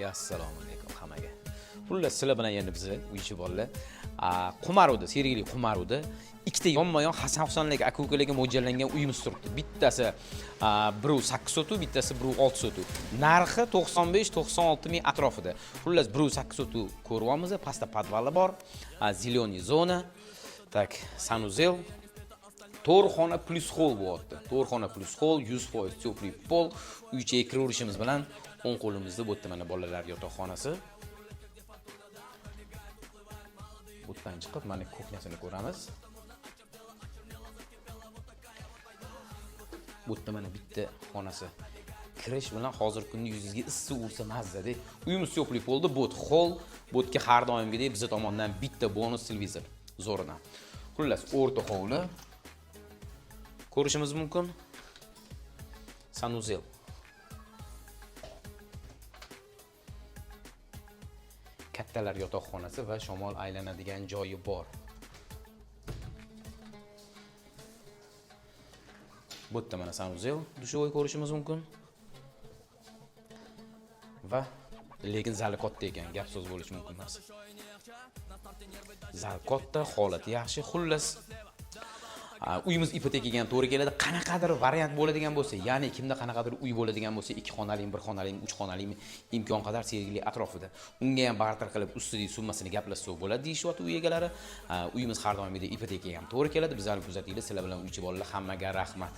Assalomu alaykum hammaga. Xullas, sizlar bilan yana bizni uychi bolalar. Qumaruvda, Sergeli Qumaruvda ikkita yonma-yon Hasan Husanlik aka-ukalarga mo'ljallangan uyimiz turibdi. Bittasi 1.8 sotu, bittasi 1.6 sotu. Narxi 95-96 ming atrofida. Xullas, 1.8 sotu ko'ryapmiz, pastda podvali bor, зеленый zona, так, санузел, to'rt xona plus hol bo'lyapti. To'rt xona plus hol, 100% тёплый pol. Uychaga kiraverishimiz bilan o'ng qo'limizda bu yerda mana bolalar yotoqxonasi. Bu yerdan chiqib mana kuxnyasini ko'ramiz. Bu yerda mana bitta xonasi. Kirish bilan hozirgi kunda yuzingizga issiq ursa mazzada. Uyimiz тёплый polda, bu hol, bu yerga har doimgidek biza tomondan bitta bonus televizor zo'ridan. Xullas, o'rta hovli ko'rishimiz mumkin. Sanuzel. Kattalar yotoqxonasi va shamol aylanadigan joyi bor. Bu yerda mana sanuzel, dushovoy ko'rishimiz mumkin. Va lekin zali katta ekan, gap so'z bo'lishi mumkin emas. Zal katta, holati yaxshi. Xullas, uyimiz ipotekaga ham to'g'ri keladi. Qanaqadir variant bo'ladigan bo'lsa, ya'ni kimda qanaqadir uy bo'ladigan bo'lsa, 2 xonalimi, 1 xonalimi, 3 xonalimi, imkon qadar Sergeli atrofida. Unga ham barter qilib ustidagi summasini gaplashsa bo'ladi deyishyapti uy egalari. Uyimiz har doimgidek ipotekaga ham to'g'ri keladi. Bizlarni kuzatinglar, sizlar bilan uychi bolalar, hammaga rahmat.